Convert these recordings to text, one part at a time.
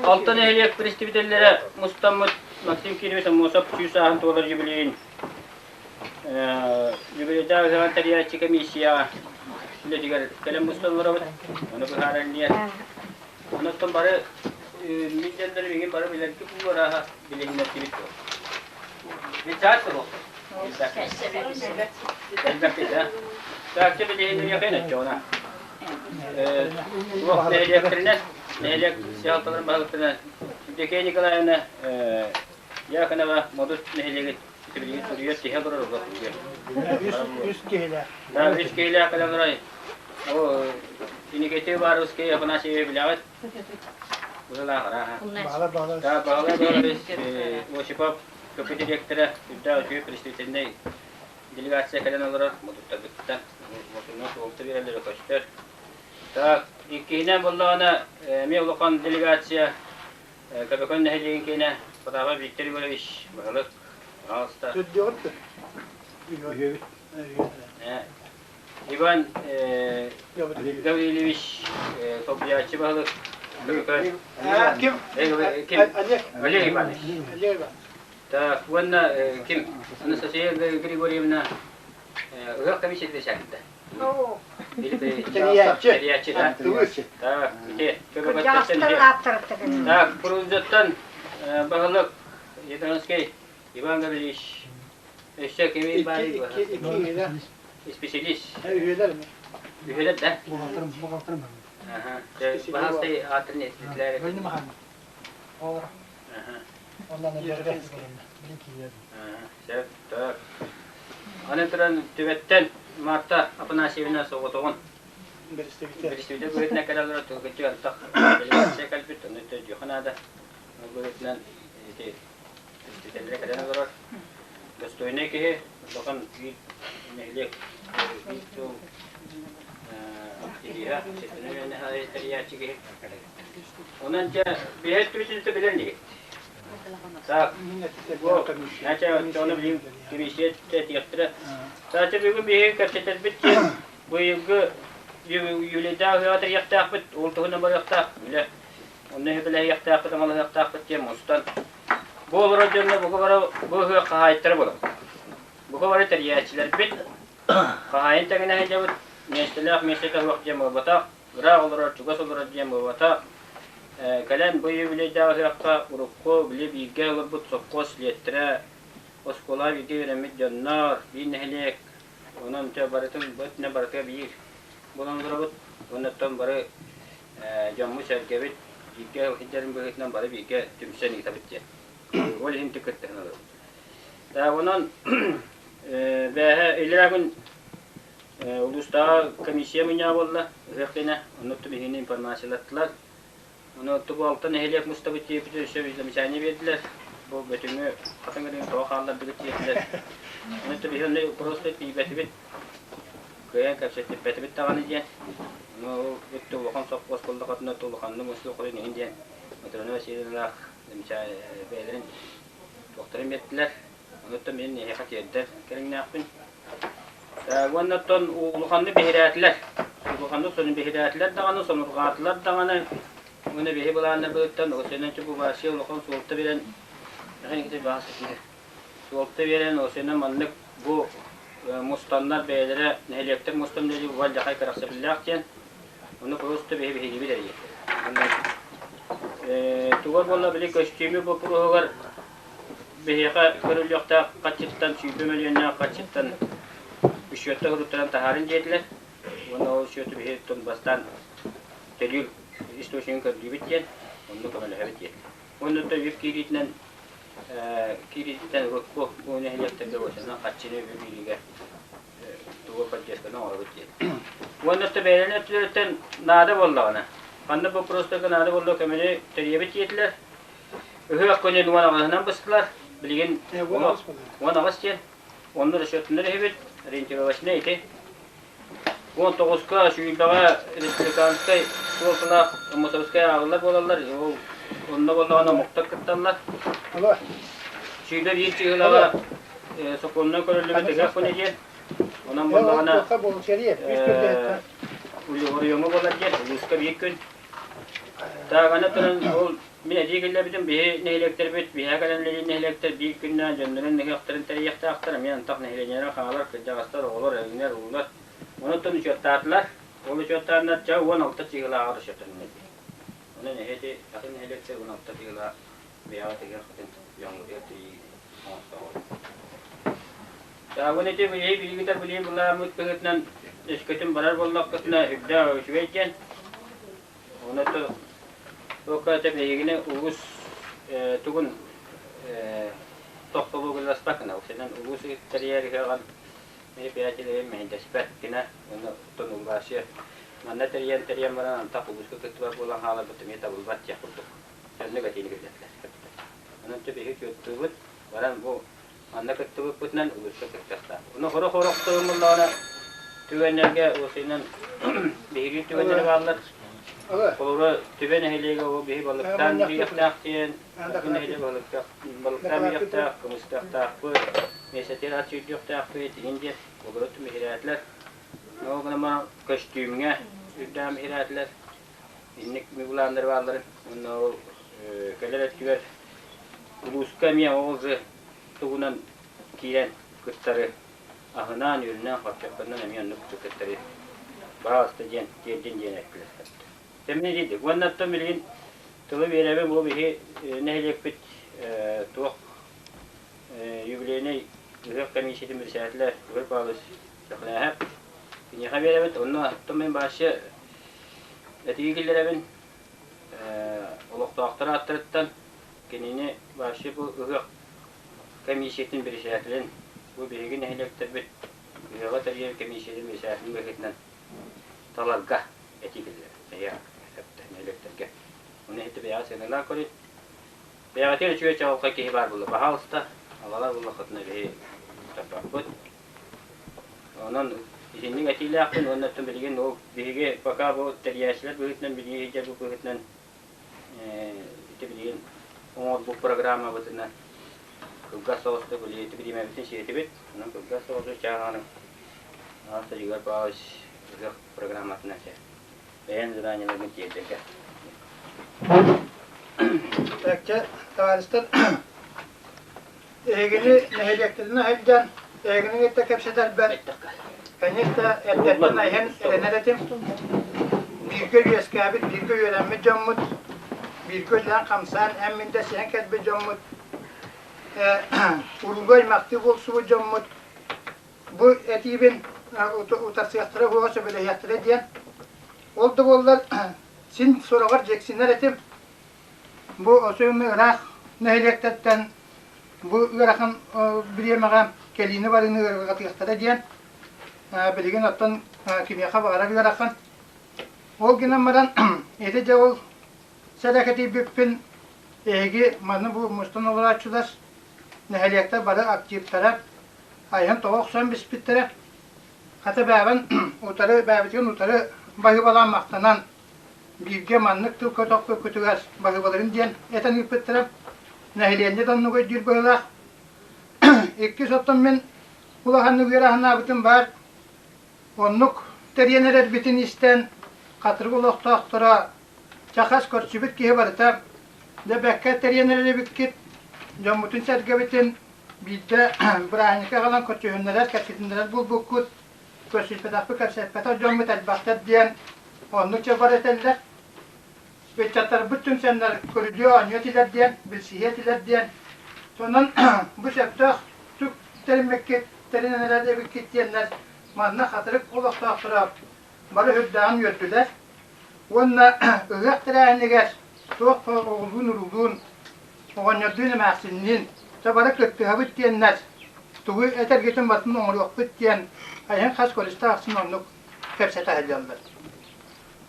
Алта нэһилиэк представителлэрэ мустаммыт Максим Кирович Аммосов сүүс сааһын туолар юбилейын юбилейдаах ыһыаҕын тэрийээччи комиссияҕа үлэтигэр кэлэн мустан олоробут. Ону быһааран диэн. Онон бары мин дьоннорум миигин бары билэргэ бу арааһа билиһиннэрдибит дуо? Билсэҕит дуо? Элбэхпит, а? Так, билиһиннэриэххин оччоҕуна. Туох нэһилиэктэринэн, нэһилиэк дьаһалталарын баһылыктарынан Евдокия Николаевна Дьяконова Модут нэһилиэгин билигин суруйар тиһэ олорор олох Үс киһилээх. Да, үс киһилээх кэлэн олорор. О, Инникити Баровский Афанасьевич билэҕит? Быһылаах арааһа. Баҕалар баҕалар. Да, Баҕалар Баҕалар Осипов КП директора, үрдээх үчүгэй представительнай делегация кэлэн олорор, модуттарбыттан модунна суолта биэрэллэрэ көстөр. Так, иккиһинэн буоллаҕына, эмиэ улахан делегация Көбөкөн нэһилиэгин киинэ Потапов Виктор Егорович баһылык, пожалуйста. Төрдүөҕүт Иван Гаврильевич солбуйааччы баһылык Көбөкөн. Ким? Ким? Олег Иванович. Олег Иванович. Так, уонна ким? Анастасия Григорьевна ыһыах комиссията сэрдэ. Тэрийээччи. Тэрийээччи, да? Так, ити Кырдьаҕастар Так, Фрунзеттан баһылык Ядранский Иван Гаврильевич өссө кими баар Специалист. Үһүөлэр Үһүөлэр да? Бухгалтер, бухгалтер. Ага. Баһылай аатын этилэр. Сөп, так. Аны туран Түбэттэн Марта Афанасьевна соҕотоҕун Бэрэстэбиитэл быһыытынан кэлэ олорор тылгыччы антах делегация кэлбит, ону өйдүөххэ наада. Ол быһыытынан ити представителлэрэ кэлэн олорор. Достойнай киһи, улахан биир нэһилиэк биир тыл киһиэхэ, общественнай тэрийээччи киһи. Онон дьэ биһи өттүбүтүн билэр инигит. Так, бу нача ону билим комиссия тиэхтэрэ. Саача бүгүн биһиги кэпсэтэрбит диэн быйылгы юбилейдаах ыһыаҕа тэрийиэхтээхпит, ол туһунан барыахтаах үлэ. Онно үбүлэһиэхтээхпит, оҥолоһуохтаахпыт диэн мустан. Бу олорор дьонно бука бары бу ыһыах хаһаайыттара буолабыт. Бука бары тэрийээччилэрбит, хаһаайын тэҥинэ сылдьабыт, миэстэлээх миэстэтэ суох диэн буолбатах. Ыраах олорор, чугас олорор диэн буолбатах. Кэлэн бу юбилейдаах ыһыахха урукку били бииргэ олорбут сопхуос чилиэттэрэ, оскуолаҕа бииргэ үөрэммит дьоннор, биир нэһилиэк, онон дьэ барытын бу өттүнэн барыта биир буолан олоробут. Уонна оттон бары дьоммут-сэргэбит бииргэ сылдьарын быһыытынан бары бииргэ түмсэн ыытабыт диэн. Ол иһин кыттыһан олоробут. Так, онон бээһэ илэрээ күн Улуустааҕы комиссия мунньаҕа буолла, ыһыах кэннэ, онно биһигини информациялаттылар. Ону бу алта нэһилиэк мустабыт диэбит өссө замечание биэрдилэр. Бу Бөтүҥү хатыҥ ырыын тоҕо хааллардыгыт диэтилэр. Ону биһи онно просто тиийбэтибит, кыайан кэпсэттиппэтибит даҕаны диэн. Ону ол өттө улахан сопхуос буоллахытына улаханнык мустуу хоруйун иһин диэн Матрена Васильевналаах замечание бэйэлэрин туохтарын биэрдилэр. Онуттан мин эһиэхэ тиэрдэр кэриҥнээхпин. Уонна оттон улаханнык биһирээтилэр. Улаханнык сонун биһирээтилэр даҕаны, сонурҕаатылар даҕаны. Уонна биһи былааннарбытыттан Осенен Чубубаши улахан суолта биэрэн, суолта биэрэн Осенен маннык бу мустаннар бэйэлэрэ нэһилиэктэр мустан үлэлиир бу алдьархай кэрэхсэбиллээх диэн. Ону просто биһи биһигибит эрийэр. Туга буолла били көстүүмү боппуруоһугар Биһиэхэ көрүллүөхтээх хаччыттан сүүрбэ мөлүйүөннээх хаччыттан счеттан уруттаран таһаарын диэтилэр. Уонна ол счету биһи бастаан төлүүр источнигын көрдүүбүт диэн, онно көмөлөһөбүт диэн. Уонна оттон үп киириитинэн киириититтэн урукку бу нэһилиэктэргэ уосанан харчыны үбү биэриигэ тугу поддержканы оҥоробут диэн. Уонна оттон бэйэлэрин өттүлэриттэн наада буоллаҕына, ханнык боппуруостарга наада буолла көмөнү тэрийэбит диэтилэр. Ыһыах күнүн 18-ынан быстылар. Билигин 18 диэн. Онно расчетунар иһибит. Ориентировочнай ити. 19-ка сүүрбэҕэ республиканскай суолталаах Мусорскай ааҕыллар буолаллар. Ол онно буоллаҕына омуктар кытталлар. 21 чыһылаҕа сокуонунан көрүллүбүт ыһыах күнэ диэн. Онон буоллаҕына оройуоҥҥа буолар диэн улууска биир күн. Таагана туран ол мин этии киллэрбитим биһи нэһилиэктэрбит биһээ кэлэн үлэлиир нэһилиэктэр биир күннээн дьоннорун ыһыахтарын тэрийиэхтээхтэр эмиэ антах нэһилиэнньэлэрэ хаалар кырдьаҕастар оҕолор эҥиннэр уруулар онуттан учуоттаатылар ол учуоттааннар ча 16 чыһылааҕар учуоттанна Онон эһиги атын нэһилиэктэр 16 чыһылаах бэйэҕит ыһыаххытын дьоҥҥутугар тэрийии оҥостоҕут. Таабын ити билии билигитэ билии былааммыт быһыытынан өскөтүн барар буоллаххытына үрдээх үчүгэй диэн. Оны туохха это биһигини улуус тугун тохтобулласпаккына, сенен улуус тэрийэр ыһыаҕын мероприятиелэрин мэһэйдэспэт гына уонна оттон улаасыа манна тэрийэн тэрийэн баран антах улууска кыттыбат буолан хааларбыт эмиэ табыллыбат диэх курдук дьоннук этиини киллэрдилэр. Онон биһиги күөттүүбүт баран бу манна кыттыбыппытынан улууска кыттыахтаах. Ону хорох-хорох тылымыллаҕына түгэннэргэ уосуйунан биһиги түгэннэри бааллар. Холобура Түбэ нэһилиэгэ ол биһи балыктаан биһиэхтээх диэн, бу нэһилиэк балыктаах балыктаан биһиэхтээх, кымыстыахтаахпыт, миэстэтигэр ат сүүрдүөхтээхпит иһин диэн олору биһирээтилэр. Ол гынан баран көстүүмҥэ үрдээн биһирээтилэр. Инник былааннар баалларын уонна ол кэлэр өттүгэр улууска эмиэ ол же тугунан киирэн кыттары аһынаан-үөлүнэн хорчоппунан эмиэ оннук кыттары баҕаста диэн тиэрдин диэн эттилэр. Тэмни диэдик. Уонна оттон билигин тылы биэрэбин бу биһи нэһилиэкпит туох юбилейнай ыһыах комиссиятын председателэ Егор Павлович Чохнээһэп киниэхэ биэрэбит. Онно оттон мин бааччы этии киллэрэбин олохтоохтор ааттарыттан кинини вообще бу ыһыах комиссиятын председателин бу биһиги нэһилиэктэрбит ыһыаҕы тэрийэр комиссиятын председателин быһыытынан таларга этии киллэрэр нэһилиэктэргэ. Ону иһитти бэйэҕэ сыаналаан көрүн. Бэйэҕитигэр үчүгэй чаҕылхай киһи баар буолла. Баһаалыста, аҕалар буоллаххытына биһи тарбаппыт. Онон итинник этиилээхпин уонна оттон билигин ол биһиги пока бу тэрийээччилэр быһыытынан билиги сылдьар быһыытынан ити билигин оҥорбут программабытынан кылгас соҕустук билиги бириэмэбитин сиэтибит. Онон кылгас соҕус чааһаны Аҕа Егор Павлович ыһыах программатынан бэйэн заданиеларгын тиэрдэргэ. Так, товарищтар, Эһигини нэһилиэктэринэн сылдьан, эһигини кытта кэпсэтэрбэр, конечно, эрдэттэн айан эрэнэр этим. Бииргэ үөскээбит, бииргэ үөрэммит дьоммут, бииргэ үлэлээн-хамсаан, эн-мин дэсиһэн кэлбит дьоммут, уруулуу аймахтыы буолсубут дьоммут бу этиибин утарсыахтара суоҕа сөбүлэһиэхтэрэ диэн. Ол да буоллар, син сороҕор дьиксинэр этим. Бу особенно ыраах нэһилиэктэртэн бу ыарахан бириэмэҕэ кэлиини-барыыны ыарырҕатыахтара диэн билигин оттон кимиэхэ баҕарар ыарахан. Ол гынан баран ити дьэ ол сэрэхэтийбиппин эһиги маны бу мустан олорооччулар нэһилиэктэр бары активтара айан тоҕо охсон биспиттэрэ. Хата бээбин утары бээбитигин утары баһыыбалаан махтанан Бииргэ маннык тыл көтөхпүккүтүгэр баһыыбаларын диэн этэн ыыппыттара. Нэһилиэнньэ да оннук өйдүүр быһыылаах. Иккис оттон мин улаханнык үөрэ баар. Оннук тэрийэн эрэрбитин истэн, Хатырык олохтоохторо чахас көрсүбүт киһи барыта дьэ бэккэ тэрийэн эрэр эбиккит, дьоммутун-сэргэбитин биирдэ бырааһынньыкка аҕалан көрсүһүннэрэр, кэпсэтиннэрэр буолбуккут, көрсүспэтэхпит, кэпсэппэтэх дьоммут элбэхтэр диэн оннук чабар этэллэр. Ыччаттарбыт түмсэннэр көрүдүө оонньуо этилэр диэн, билсиһиэ этилэр диэн. Сонон бу сөптөөх түк тэриммиккит, тэринэн эрэр эбиккит диэннэр манна Хатырык олохтоохторо бары үрдээҕин үөрдүлэр. Уонна ыһыах тэрээһинигэр туох оҕолуун-уруулуун, оҕонньордуун эмээхсинниин чэ бары кыттыһабыт диэннэр тугу этэргитин барытын оҥоруохпут диэн айан хас көрүстэ ахсын оннук кэпсэтэ сылдьаллар.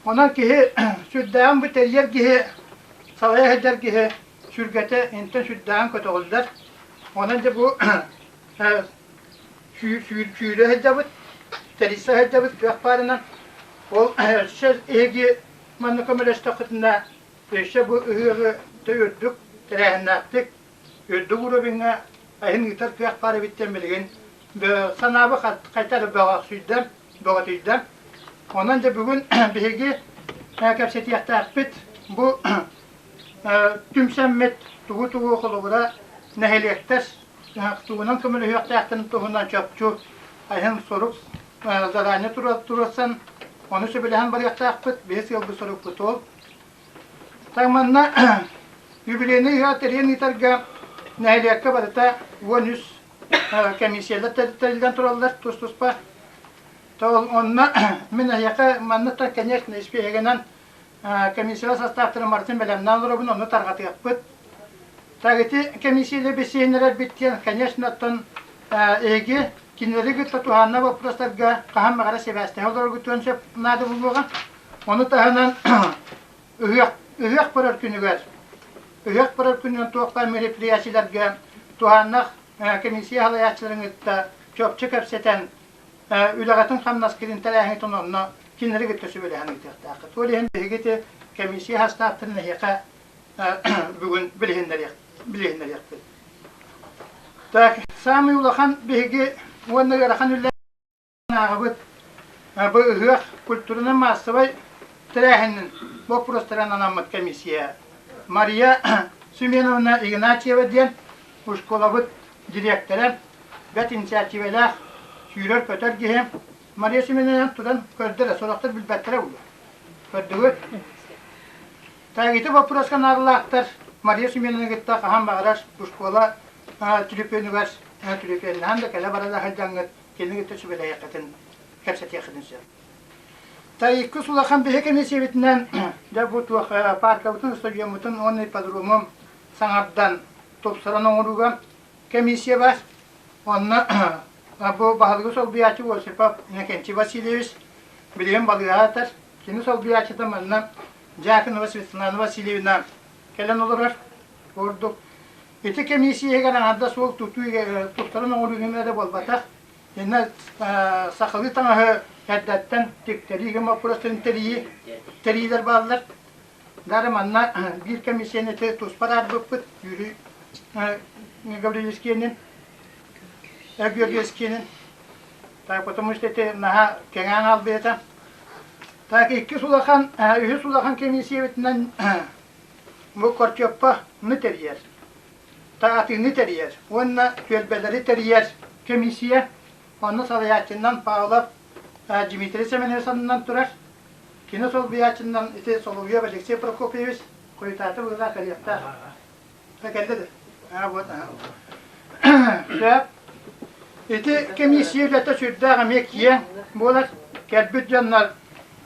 Онон киһи сүрдээҕин бу тэрийэр киһи, салайа сылдьар киһи сүргэтэ интэн сүрдээҕин көтөҕүллэр. Онон дьэ бу сүүрэ сылдьабыт, тэрийсэ сылдьабыт кыах баарынан. Ол өссө эһиги манна көмөлөстөххүтүнэ өссө бу ыһыаҕы үрдүк тэрээһиннээхтик, үрдүк уровеҥҥа айан ыытар кыах баар эбит диэн билигин санаабы хайта эрэ бөҕөхсүйдэ, бөҕөтүйдэ. Онон дьэ бүгүн биһиги кэпсэтиэхтээхпит бу түмсэммит тугу-тугу холобура нэһилиэктэр тугунан көмөлөһүөхтээхтэрин туһунан чопчу айан сорук задание туруорсан ону сөбүлэһэн барыахтаахпыт биһи сыалбыт сорукпут ол. Так манна юбилейный ыһыах тэрийэн ыытарга нэһилиэккэ барыта 13 комиссиялар тэриллэн тураллар тус-туспа. Онно мин эһиэхэ манна конечно испииһэгинэн комиссия састааптарын барытын бэлэмнээн олоробун, онно тарҕатыахпыт. Так ити комиссиялар бэсиэннэрэрбит диэн, конечно, оттон эһиги кинилэри кытта туһааннаах боппуруостарга хаһан баҕарар сибээстэһэ олороргутуон сөп наада буолуоҕа. Ону таһынан ыһыах ыһыах барар күнүгэр ыһыах барар күнүнэн туох баар мероприятиеларга туһааннаах комиссия салайааччыларын кытта чопчу кэпсэтэн үлэҕитин-хамнаскытын тэрээһиҥҥитин онно кинилэри кытта сүбэлэһэн ыытыахтааххыт. Ол иһин биһиги ити комиссия састааптарын эһиэхэ бүгүн билиһиннэриэхпит. Так, саамай улахан биһиги уонна ыарахан үлэ ааҕабыт бу ыһыах культурнай-маассабай тэрээһинин боппуруостарынан анаммыт комиссия Мария Семеновна Игнатьева диэн школабыт дириэктэрэ бэрт инициативалаах, сүүрэр-көтөр киһи. Мария Семеновна туран көрдө эрэ, сорохтор билбэттэрэ буолуо. Көрдүгүт? Так, ити боппуруоска наадалаахтар Мария Семеновна кытта хаһан баҕарар школа түлүпүөнүгэр түлүпүөннэһэн да кэлэ-бара да сылдьаҥҥыт кинини кытта сүбэлэһиэххитин, кэпсэтиэххитин сөп. Та иккис улахан биһи комиссиябытынан дьэ бу туох паркабытын, стадиоммутун уонна ипподромун саҥардан, тупсаран оҥорууга комиссия баар. Онно бу баһылыгы солбуйааччы Осипов Иннокентий Васильевич билигин балыыһа атар. Кини солбуйааччыта манна Дьяконова Светлана Васильевна кэлэн олорор. Ордук ити комиссия иһигэр аҥардас суол тутуу туттаран оҥоруу эрэ буолбатах. Инна сахалыы таҥаһы эрдэттэн тиктэрии боппуруостарын тэрийии тэрийиилэр бааллар. Дары манна биир комиссияны туспа араарбыппыт Юрий Гаврильевскийинин, Георгиевскийинин. Так, потому что это наһаа кэҥээн хаалбыта. Так, иккис улахан, үһүс улахан комиссиябытынан бу Корчоппаны тэрийэр, Таатыны тэрийэр уонна түөлбэлэри тэрийэр комиссия. Онно салайааччынан Павлов Дмитрий Семенович аннынан турар. Кини солбуйааччынан ити Соловьев Алексей Прокопьевич хойутаата быһыылаах кэлиэхтээх. Кэллэ да? Аа, вот. Сөп. Ити комиссия үлэтэ сүрдээх эмиэ киэҥ буолар. Кэлбит дьоннор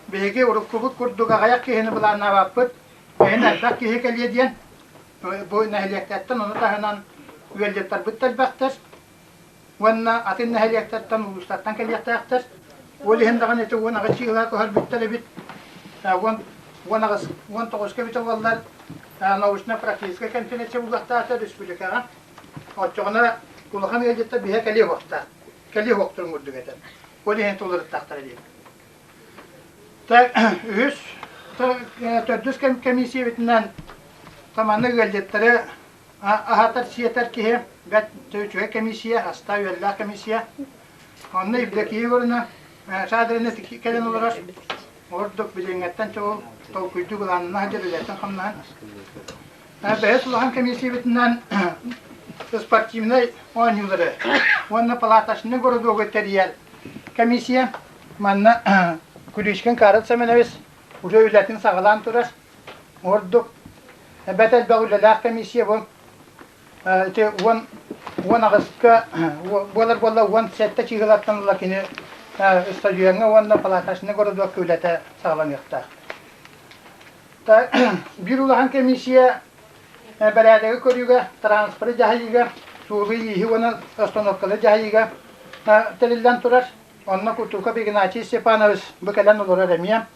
биһиги уруккубут курдук аҕыйах киһини былааннаабаппыт. Эһин элбэх киһи кэлиэ диэн бу нэһилиэктэртэн ону таһынан ыалдьыттарбыт да элбэхтэр. Уонна атын нэһилиэктэртэн, улуустартан кэлиэхтээхтэр. Ол иһин даҕаны ити 18 чыыһыла көһөрбүттэр эбит. 18, 19 эбитэ буоллар научно-практическай конференция буолуохтаах республикаҕа. Оччоҕуна улахан ыалдьыттар биһэ кэлиэ суохтаах. Кэлиэ суохтарын курдук этэ. Ол иһин тулуруттахтара диэн. Так, үһүс, төрдүс комиссиябытынан таманы ыалдьыттары Аһатар-сиэтэр киһи бэрт үчүгэй комиссия, астаах-үөллээх комиссия. Онно Евдокия Егоровна Шадрина кэлэн олорор. Ордук билиҥҥэттэн чоҕул толкуйдуу былааннана сылдьар үлэтин-хамнаһын. Бэһис улахан комиссиябытынан спортивнай оонньуулары уонна палаточный городогу тэрийэр комиссия. Манна Куличкин Карл Семенович уже үлэтин саҕалаан турар. Ордук эбэт элбэх үлэлээх комиссия бу ити 18-ка буолар буолла 17 чыыһылаттан ыла кини стадиоҥҥа уонна палаточный городокка үлэтэ саҕаланыахтаах. Биир улахан комиссия бэрээдэги көрүүгэ, транспоры дьаһайыыга, суолу-ииһи уонна остановканы дьаһайыыга тэриллэн турар. Онно Кутуков Игнатий Степанович бу кэлэн олорор эмиэ.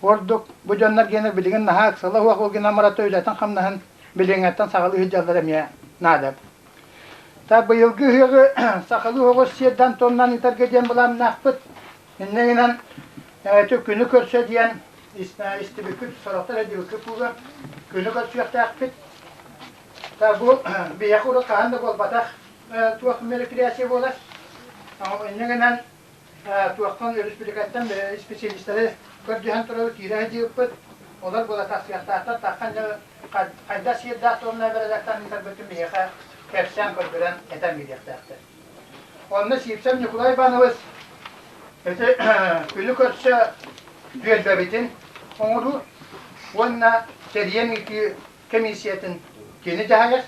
Ордук бу дьоннор гиэнэ билигин наһаа ыксала суох ол гынан баран үлэтин-хамнаһын билиҥҥэттэн саҕалыы сылдьаллара эмиэ наада. Та быйылгы ыһыаҕы сахалыы оҕус сиэрдэн тоннан ыытарга диэн былааннаахпыт. Инньэ гынан ити күнү көрсө диэн истибиккит, сорохтор эдибиккит кууга күнү көрсүөхтээхпит. Та бу биһиэхэ урут хаһан да буолбатах туох мероприятие буолар. Инньэ гынан. Туохтан өрөспүүбүлүкэттэн исписэлиистэри көрдөһөн турабыт, киирэ сылдьыбыппыт. Олор буола тахсыахтаахтар. Таххан дьэ хайдах сиэрдээх туомнай бэрэдэктэн ыытарбытын биһиэхэ кэпсээн көрдөрөн этэн биэриэхтээхтэр. Онно Сивцев Ньукулай Иванович ити күнү көрсө түөлбэбитин оҥоруу уонна тэрийэн ыытыы комиссиятын кини дьаһайар,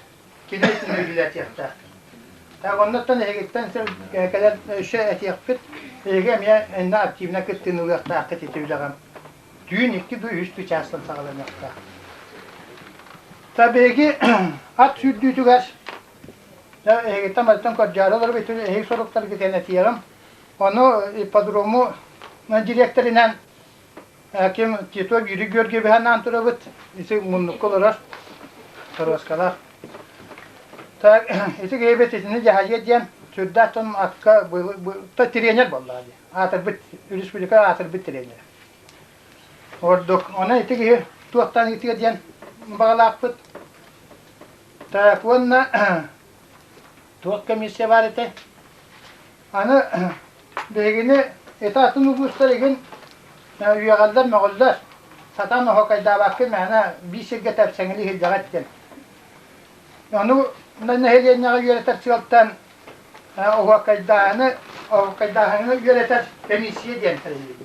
кини итини үлэлэтиэхтээх. Так оннуттан эһигиттэн кэлэн өссө этиэхпит, эһиги эмиэ инна активно кыттыыны ылыахтааххыт ити үлэҕэ. Түүн 2 дуу, 3 дуу чаастан саҕаланыахтаах. Та биһиги ат сүүрдүүтүгэр эһигиттэн барыттан көрдьөөрү олоробут, эһиги соруктаргытын этиэҕим. Ону ипподрому дириэктэринэн ким Титов Юрий Георгиевиһы анаан турабыт. Ити муннукка олорор торуоскалаах. Так, ити киһибит итини дьаһайыа диэн сүрдээх дьон акка то тренер буоллаҕа дии. Аатырбыт республика аатырбыт тренерэ. Ордук. Онон ити киһи туохтан ыытыа диэн баҕалаахпыт. Так, уонна туох комиссия баар этэ? Аны биһигини ити атын улуустар игин үөҕэллэр, мөҕөллөр. Сатаан оһуокайдаабаккын мээнэ биир сиргэ тэпсэҥилии сылдьаҕыт диэн. Ону нэһилиэнньэҕэ үөрэтэр сыалтан оһуокайдааһыны, оһуокайдааһыны үөрэтэр комиссия диэн тэриллибитэ.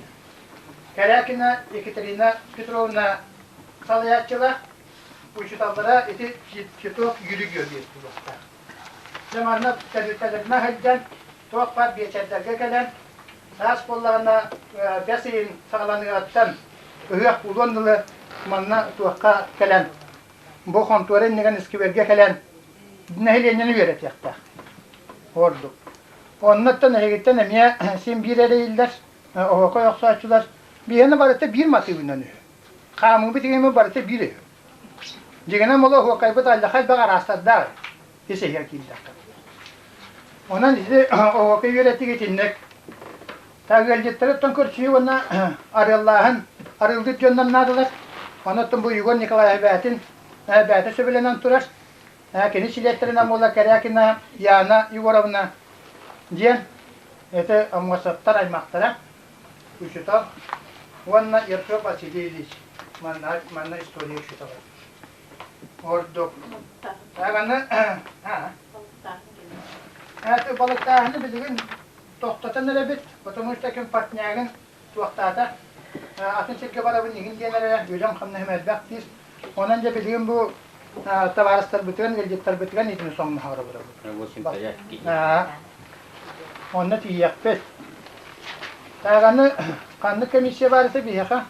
Корякина Екатерина Петровна салайааччылаах учууталлара ити Титов Юрий Георгиевич буолуохтаах. Дьэ манна тэрилтэлэринэн сылдьан, туох баар биэчэрдэргэ кэлэн, саас буоллаҕына бэс ыйын саҕаланыаҕыттан ыһыах буолуон дылы манна туохха кэлэн, бу хонтуора иннигэн искибиэргэ кэлэн нэһилиэнньэни үөрэтиэхтээх. Ордук. Оннуттан эһигиттэн эмиэ син биир эрэйиллэр, оһуокай охсооччулар биһиэнэ барыта биир матыыбынан үһү. Хаамыыбыт игэмэ барыта биир үһү. Дьиҥинэн буола оһуокайбыт алдьархай элбэх араастардаах ис иһигэр киирдэххэ. Онон ити оһуокай үөрэтигэ итинник ыалдьыттарыттан көрсүһүү уонна арыаллааһын арыалдыыр дьоннор наадалар. Онон бу Егор Николаев бэйэтин бэйэтэ сөбүлэнэн турар. Кини чилиэттэринэн буола Корякина Яна Егоровна диэн ити Аммосовтар аймахтара учуутал уонна Ершов Василий Ильич манна, манна история учуутала. Ордук. Аны балыктааһыны билигин тохтотон эрэбит, потому что ким партнягын туохтаата, атын сиргэ барабын игин диэн эрэ үлэм-хамнаһым элбэх диир. Онон дьэ билигин бу табаарыстарбытыгар, ыалдьыттарбытыгар итини соҥноһоро барабыт. Онно тиийиэхпит. Аны ханнык комиссия баар этэ биһиэхэ?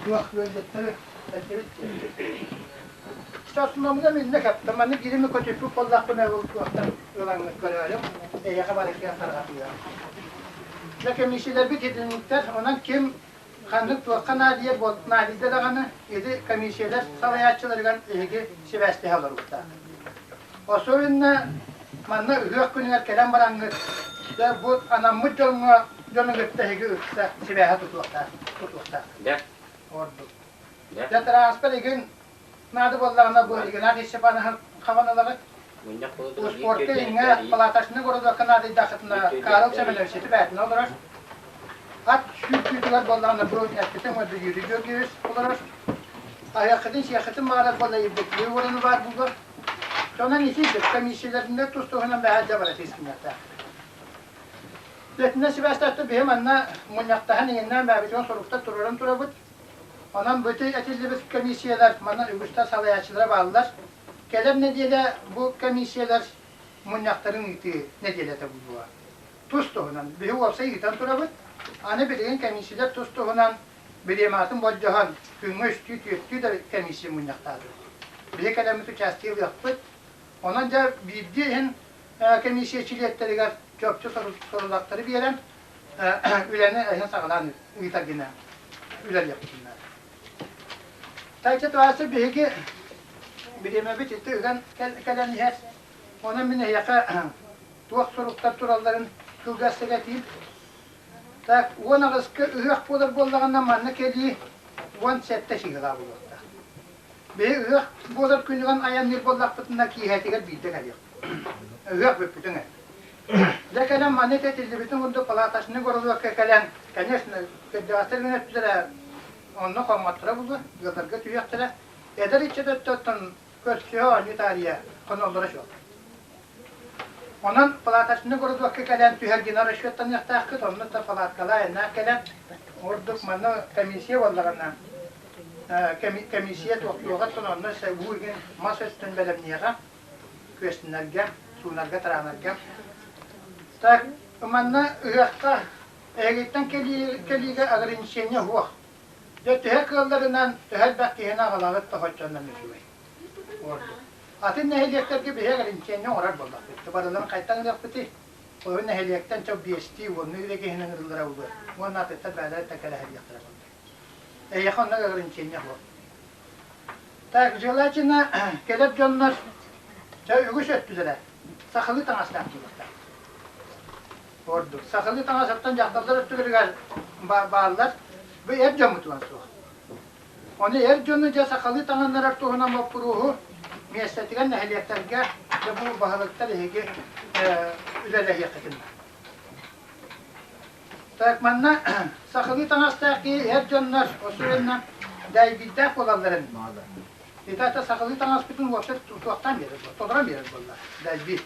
Туох ыалдьыттары этибит. Сосунамына миннэ кэптим. Маннык биирими көтүппүт буоллахпына ол туохтан ылаҥҥыт көрөөрүм. Эйиэхэ барытыгар тарҕатыам. Дьэ комиссияларбыт итинниктэр. Онон ким ханнык туохха наадыйар наадыйда даҕаны ити комиссиялар салайааччыларыгар эһиги сибээстэһэ олоруохтаах. Особенно манна ыһыах күнүгэр кэлэн бараҥҥыт дьэ бу анаммыт дьоҥҥо дьону кытта эһиги ыкса сибээһэ тутуохтаах тутуохтаах. Да. Ордук. Да. Дьэ транспорт игин наада буоллаҕына бу Игнатий Степанович хабан ылаҕыт. Успуорка иҥҥэ палаточный городокка наадыйдаххытына Карл Семенович ити бээтинэ олорор. Ат сүүрдүүтүгэр буоллаҕына бу эппитим уонна Юрий Георгиевич олорор. Аһыаххытын-сиэххитин баҕарар буолла Евдокия Егоровна баар буолуо. Онон ити комиссияларында тус-туһунан бэһэ дьэ баратыы гыныахтаах. Итиннэ сибээстээх биһи манна мунньахтаһан иҥиннээн бэйэбитигэр соруктар туруоран турабыт. Онон бу ити этиллибит комиссиялар манна үгүстэр салайааччылара бааллар. Кэлэр нэдиэлэ бу комиссиялар мунньахтарын ыытыы нэдиэлэтэ буолуоҕа. Тус-туһунан биһи уопсай ыытан турабыт. Аны билигин комиссиялар тус-туһунан бириэмэҕитин болдьоһон күҥҥэ үстүү-түөртүү да комиссия мунньахтаатыбыт. Биһи кэлэммит участие ылыахпыт. Онон дьэ биирдии иһин комиссия чилиэттэригэр чопчу сорудахтары биэрэн үлэни эһин саҕалаан ыытар гына үлэлиэхпитин наада. Тайча Туаасы биһиги бириэмэбит ити ыган кэлэн иһэр. Онон мин эһиэхэ туох соруктар туралларын кылгастык этиим. Так, 18-ка ыһыах буолар буоллаҕына манна кэлии 17 чыһыла буолуохтаах. Биһи ыһыах буолар күнүгэр айанныыр буоллахпытына киэһэтигэр биирдэ кэлиэхпит. Ыһыах бүппүтүн эт. Дьэ кэлэн манна этиллибитин курдук палаточный городокка кэлэн, конечно, кырдьаҕастар гына өттүлэрэ онно хоммотторо булуо, ыалларга түһүөхтэрэ. Эдэр ыччат өттөттөн көрсүһэ оонньуу таарыйа хоноллоро суох. Онон палаточный городокка кэлэн түһэргинэ расчеттаныахтааххыт, онно да палаткалаа эннээх кэлэн, ордук манна комиссия буоллаҕына, комиссия туохтуоҕа онно уу игин мас өттүн бэлэмниэҕэ, күөстэнэргэ, суунарга-тараанарга. Так, манна ыһыахха эһигиттэн кэлиигэ ограничение суох. Дьэ, төһө кыалларынан, төһө элбэх киһини аҕалаҕыт тоһоччоннон үчүгэй. Ордук. Атын нэһилиэктэргэ биһи ограничение оҥорор буоллахпыт. Барыларын хайтан ылыахпытый? Ол нэһилиэктэн чо биэстии, уоннуу эрэ киһини ыҥырыллара буолуо. Уонна атыттар бэйэлэрэ да кэлэһэлиэхтэрэ буолла. Эйиэхэ онно ограничение суох. Так, желательно кэлэр дьоннор чэ үгүс өттүлэрэ сахалыы таҥастаах буолуохтаах. Ордук. Сахалыы таҥас оттон дьахталлар өттүлэригэр бааллар. Бу эр дьоммутугар суох. Ону эр дьону дьэ сахалыы таҥыннарар туһунан боппуруоһу миэстэтигэр нэһилиэктэргэ дьэ бу баһылыктар эһиги үлэлэһиэххитин Так, манна сахалыы таҥастаах киһи эр дьоннор особенно дайбиирдээх буолалларын ити ата сахалыы таҥаспытын уопсай туохтаан биэрэр буолла, толорон биэрэр буолла дайбиир.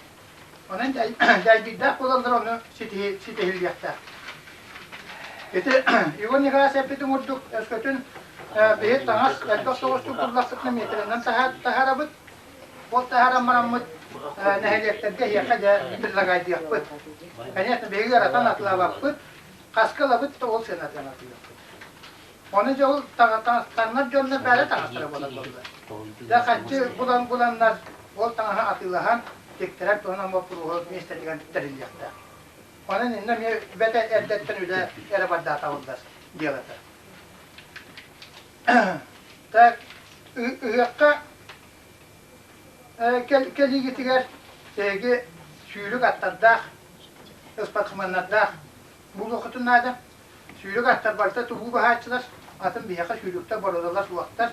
Онон дайбиирдээх буолаллар ону ситиһиллиэхтээх. Ити Егор Николаевич эппитин курдук өскөтүн биһи таҥас элбэх соҕустук буллахпытына миэтэрэнэн таһаарабыт. Ол таһааран бараммыт нэһилиэктэргэ эһиэхэ дьэ предлагайдыахпыт. Конечно, биһиги ыаратан атылаабаппыт, хаска ылабыт да ол сыанатынан атыылыахпыт. Ону дьэ ол таҥнар дьоннор бэйэ таҥастара буолар буолла. Дьэ хаччы булан буланнар ол таҥаһы атыылаһан тиктэрэр туһунан боппуруоһу миэстэтигэр тэриллиэхтээх. Онон иннэ эмиэ бэтэ эрдэттэн үлэ эрэ бардаатабыллар дьыалата. Так, ыһыахха кэлиигитигэр эһиги сүүрүк аттардаах, ыспартсменнардаах буолуоххутун наада. Сүүрүк аттар барыта тубуу баһааччылар, атын биһиэхэ сүүрүктэр бородалар суохтар.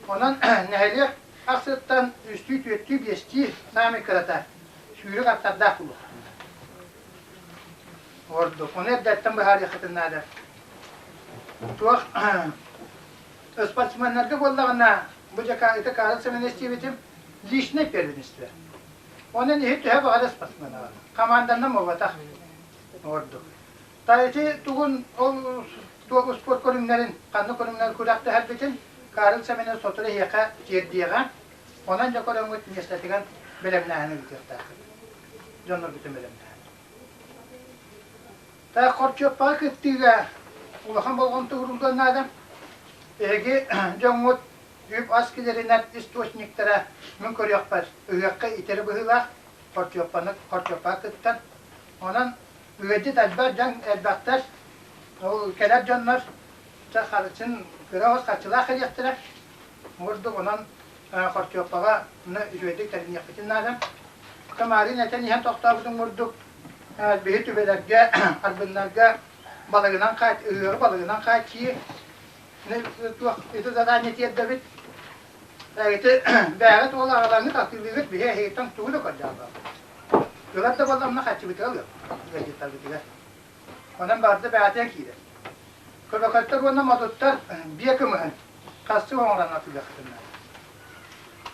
Онон нэһилиэк ахсыттан үстүү, түөртүү, биэстии саамай кырата сүүрүк аттардаах буолуоххутун наада. Ордук. Ону эрдэттэн быһаарыаххытын наада. Туох спортсменнарга буоллаҕына, бу дьэ ити Карл Семенович диэбитим, личное первенство. Онон иһит төһө баҕара спортсмен аҕала. Команданан буолбатах ордук. Та ити тугун ол туох спорт көрүҥнэрин, ханнык көрүҥнэр күрэхтэһэрбитин Карл Семенович сотору эһиэхэ тиэрдиэҕэ. Онон дьэ көрөҥҥүт миэстэтигэр бэлэмнээһин ыытыахтааххыт. Дьонноргутун бэлэмнээһин. Так хорчуоппаҕа кыттыыга улахан болҕомто ууруллуон наада. Эһиги дьоҥҥут үп-ас килэринэр источниктара мин көрүөхпэр ыһыахха итэри быһыылаах хорчуоппаны хорчуоппаҕа кыттан. Онон ыалдьыт элбэх дьон элбэхтэр. Ол кэлэр дьоннор чэ харчын кыра оҕус харчылаах кэлиэхтэрэ. Ордук онон хорчуоппаҕа үчүгэйдик тэриниэхпитин наада. Тамарин этэн иһэн тохтообутун курдук биһи түбэлэргэ, арбыннарга балыгынан ыһыаҕы балыгынан хааччыйыы туох ити задание тиэрдэбит. Ити бээҕит уол аҕалаҥҥыт атыылыыгыт биһи эһигиттэн тугу да көрдөөхпөппүт. Ылар да буолламмына хаччыбытыгар ылыахпыт ыалдьыттарбытыгар. Онон барыта бэҕэтиэн киирэр. Көбөкөттөр уонна модуттар биэ кымыһын хастыы оҥорон атыылыаххытын наада.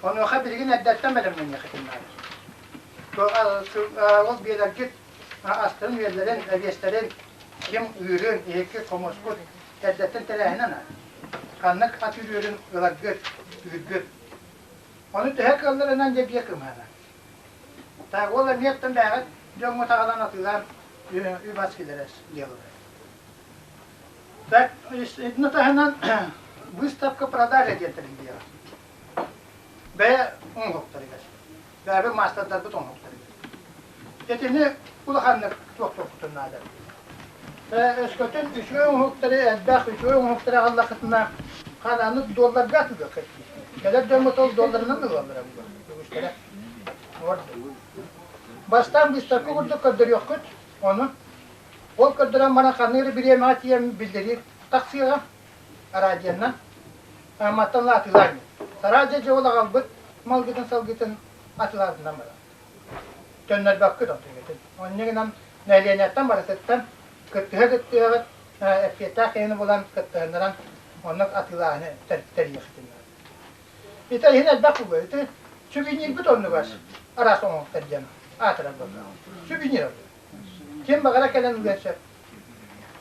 Онуоха билигин эрдэттэн бэлэмнэниэххитин наада. Ол биэлэргит астарын-үөллэрин, эбиэстэрин, ким ыырын, иһиккит, хомускут эрдэттэн тэрээһинэ наада. Ханнык ат үрүөрүн ыларгыт, ыыргыт. Ону төһө кыалларынан дьэ биэ кымыһана. Так ол эмиэттэн бэйэҕит дьоҥҥут аҕалан атыылаан үп-ас киллэрэр дьыалалар. Так, итини таһынан выставка продажа диэн тэриллиэҕэ. Бэйэ оҥоһуктарыгар. Бэйэбит маастардарбыт оҥоһуктарыгар. Итини улаханнык туохтуохпутун наада. Өскөтүн үчүгэй оҥоһуктары, элбэх үчүгэй оҥоһуктары аҕаллаххытына, харааны долларга атыылыаххыт дии. Кэлэр дьоммут ол долларынан ылаллара буолуо, үгүстэрэ. Бастаан быыстапка курдук көрдөрүөххүт, ону ол көрдөрөн баран ханнык эрэ бириэмэҕэ тиийэн биллэрии тахсыаҕа радионан Амматтан атыылаан. Радио дьэ ол аҕалбыт малгытын-салгытын атыылаабытынан барар. Төннөрбөккүт онтугутун. Онньу гынан нэһилиэнньэттэн барытыттан кыттыһа-кыттыһаҕыт эппиэттээх киһини булан кыттыһыннаран оннук атыылааһыны тэрийиэххитин наада. Ити иһин элбэх буолуо. Ити сувенирбит оннугар араас оҥоһуктар диэн аатырар буоллаҕа. Сувенир оннугар. Ким баҕара кэлэн ылыан сөп.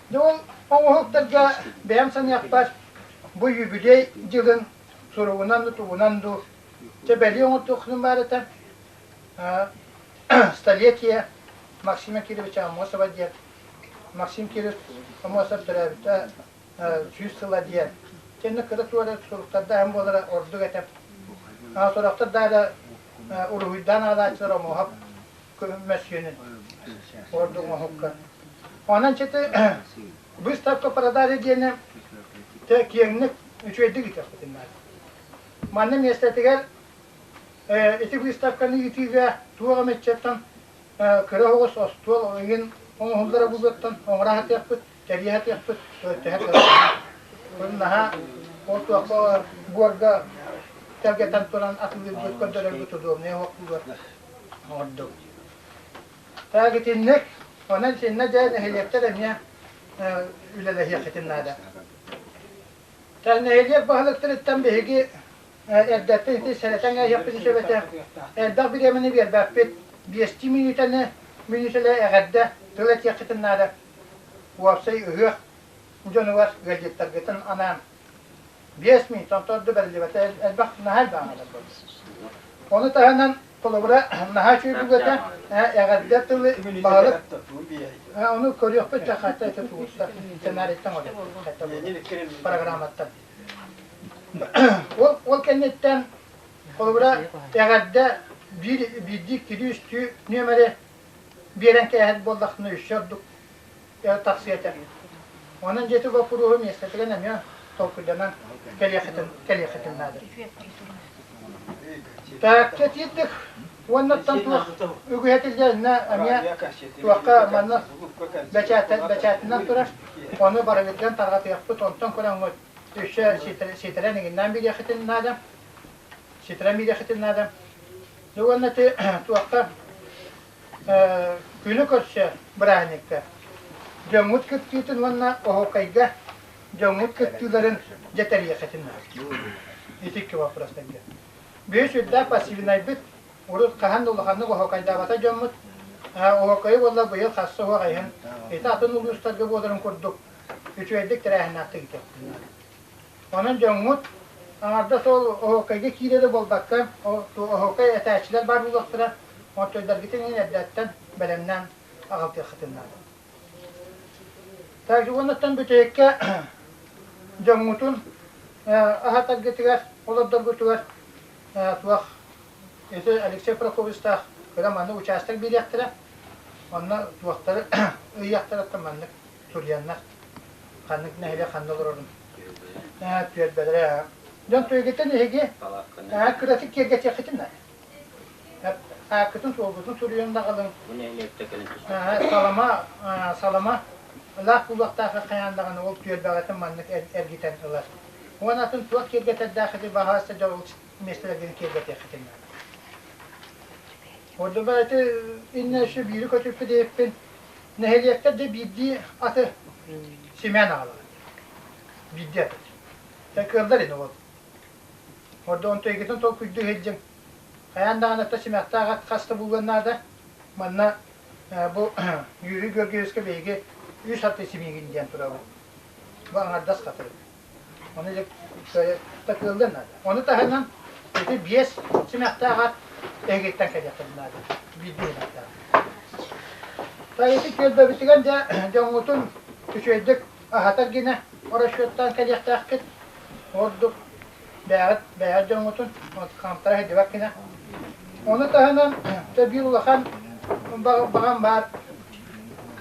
Дьэ ол оҥоһуктарга бэйэм саныахпар бу юбилей дьылын суругунан да тугунан дуу чэ бэлиэ оҥортуоххутун баар этэ. Столетие Максима Кировича Аммосова диэн Максим Кирович Аммосов төрөөбүтэ 100 сыла диэн. Кэннэ кыра туора суруктардаах буолара ордук этэ. Сорохтор да уруһуйдаан аҕалааччылар Омуоһап мөссүөнүн ордук оҥоһукка. Онон чити выставка продажи диэни киэҥник үчүгэйдик ыытыахпытын наада. Манна миэстэтигэр ити выставканы ыытыыга туох эмэ иччэттэн кыра оҕус остуол ыйын оҥоһуллара булуоттан оҥоро сатыахпыт, тэрийэ сатыахпыт, төһө кыаллар. Наһаа ол туохха буорга тэлгэтэн туран атыылыырбыт, көрдөрөрбүт удобнай оһох оҥордум. Так итинник, онон итиннэ дьэ нэһилиэктэр эмиэ үлэлэһиэххитин наада. Нэһилиэк баһылыктарыттан биһиги эрдэттэн ити сэрэтэн ээһиэхпитин сөп этэ. Элбэх бириэмэни биэрбэппит. Биэстии мүнүүтэни мүнүүтэлэ эҕэрдэ тыл этиэххитин наада. Уопсай ыһыах дьонугар ыалдьыттаргытын анаан 5 мүнүүтэ онтон ордук бэриллибэтэ элбэх наһаа элбэх аҥадар буолла. Ону таһынан холобура наһаа үчүгэй буолуо этэ эҕэрдэ тылы баһылык ону көрүөхпүт дьэ хата ити тугуста сценарийтан программаттан Ол, ол кэнниттэн, холобура, эҕэрдэ биир биирдии иккилии-үстүү нүөмэри биэрэн кээһэр буоллаххына өссө ордук тахсыа этэ. Онон дьиэти боппуруоһу миэстэтигэр эмиэ толкуйданан кэлиэххитин, кэлиэххитин наада. Так, кэтиирдик уоннаттан туох үгүһэ этиллэринэ эмиэ туохха манна бэчээтинэн турар, ону барыгытыгар тарҕатыахпыт, онтон көрөҥҥүт Өссө ситэрэн иҥиннээн биэриэххитин наада. Ситэрэн биэриэххитин наада. Ну уонна ити туохха күнү көрсө бырааһынньыкка дьоҥҥут кыттыытын уонна оһуокайга дьоҥҥут кыттыыларын дьэ тэрийиэххитин наада. Ити икки вопростарга. Биир сүрдээх пассивнайбыт, урут хаһан да улаханнык оһуокайдаабата дьоммут, оһуокайы буолла быйыл хасса оһуох иһин, ити атын улуустарга буоларын курдук үчүгэйдик тэрээһиннээхтик ыытыахпытын Онон дьоҥҥут аҥардас ол оһуокайга киирэрэ буолбакка, оһуокай этээччилэр баар буолуохтара, онтойдаргытын иһин эрдэттэн бэлэмнээн аҕалтыаххытын наада. Так, уоннаттан бүтэһиккэ дьоҥҥутун аһатаргытыгар, олордоргутугар туох ити Алексей Прокопьевичтаах кыра маннык учаастак биэриэхтэрэ, онно туохтары ыйыахтарыттан маннык суруйаннар ханнык нэһилиэк ханна олорорун түөлбэлэрэ дьон туйгутун эһиги кыратык киэргэтиэххитин наада ааккытын суолгутун суруйан даҕалыҥ салама салама лаах булуохтаах хайаан даҕаны ол түөлбэҕитин маннык эргитэн ылар уон атын туох киэргэтэрдээх баһаалыста дьол миэстэлэргин киэргэтиэххитин наада Ордуба ити иннэ өссө биири көтүппүт диэппин Нэһилиэктэр дьэ биирдии аты симээн аҕалаллар. Биирдии аты. Дьэ кыаллар ини ол. Ордук онтуйгутун толкуйдуу сылдьыҥ. Хайаан даҕаны ата симэхтээх ат хаста булуон наада. Манна бу Юрий Георгиевичка биһиги үс аты симиигин диэн турабыт. Бу аҥардас хатырык. Ону дьэ кыаллыан наада. Ону таһынан ити биэс симэхтээх ат эһигиттэн кэлиэххин наада. Биирдии симэхтээх. Ити түөлбэбитигэр дьэ дьоҥҥутун үчүгэйдик аһатар гинэ расчеттаан кэлиэхтээххит. Ордук бэйэҕит бэйэҕит дьоҥҥутун хаамтара сылдьыбат гинэ. Ону таһынан дьэ биир улахан баҕам баар.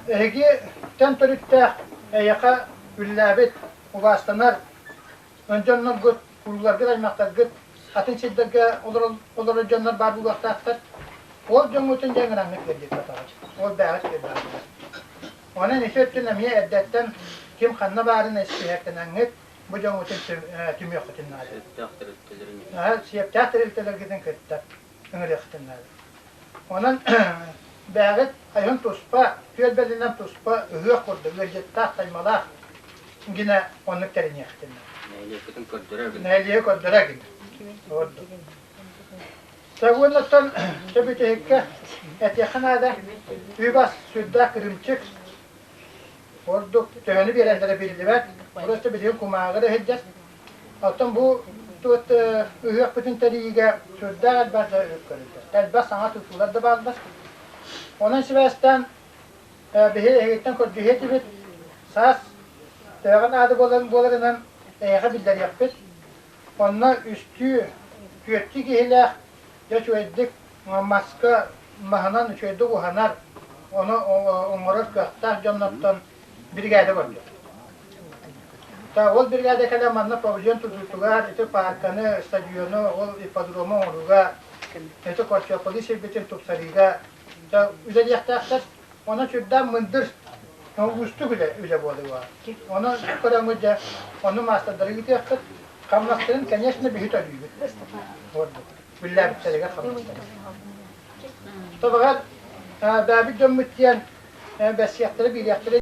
Эһиги тэн төрүттээх эйиэхэ үлэлээбит убаастанар дьонноргут, урууларгыт, аймахтаргыт атын сирдэргэ олорор дьоннор баар буолуохтаахтар. Ол дьоҥҥутун дьэ ыҥыраҥҥыт ыалдьыттатаҕыт. Ол бээҕит ыалдьаҕыт. Онон ити өттүн эмиэ эрдэттэн ким ханна баарын испииһэктэнэҥҥит бу дьоҥҥутун түмүөххүтүн наада. Сиэптээх тэрилтэлэрин. Сиэптээх тэрилтэлэргитин кытта ыҥырыаххытын наада. Онон бэйэҕит айан туспа, түөлбэлинэн туспа ыһыах курдук ыалдьыттаах, таймалаах гинэ оннук тэриниэхтин. Нэһилиэкпитин көрдөрөр гинэ. Нэһилиэги көрдөрөр гинэ. Ордук. Уоннаттан сөбүтүһүккэ этиэххэ наада, үп-ас сүрдээх кырыымчык, ордук төһөнү биэрэллэрэ биллибэт, просто билигин кумааҕы эрэ сылдьар. Оттон бу туот ыһыахпытын тэрийиигэ сүрдээх элбэх да үп көрүллэр. Элбэх саҥа тутуулар да бааллар. Онон сибээстээн биһи эһигиттэн көрдөһүө этибит, саас төһөҕө наада буоларын буоларынан эһиэхэ биллэриэхпит. Онно үстүү, түөртүү киһилээх дьэ үчүгэйдик маска маһынан үчүгэйдик уһанар, ону оҥорор кыахтаах дьоннортон биригээдэ көрдө. Ол биригээдэ кэлэн манна павильон тутуутугар, ити паарканы, стадиону, ол ипподрому оҥорууга, ити Корчополи сирбитин тупсарыыга үлэлиэхтээхтэр. Онон сүрдээх мындыр, уустук үлэ, үлэ буолуоҕа. Онон көрөҥҥүт дьэ, ону маастардары ыытыаххыт. Хамнастарын, конечно, биһи төлүүбүт. Ордук. Үллээбиттэригэр хамнастарын. Тобаҕар бэйэбит дьоммут диэн бэссиэхтэрэ, биириэхтэрэ.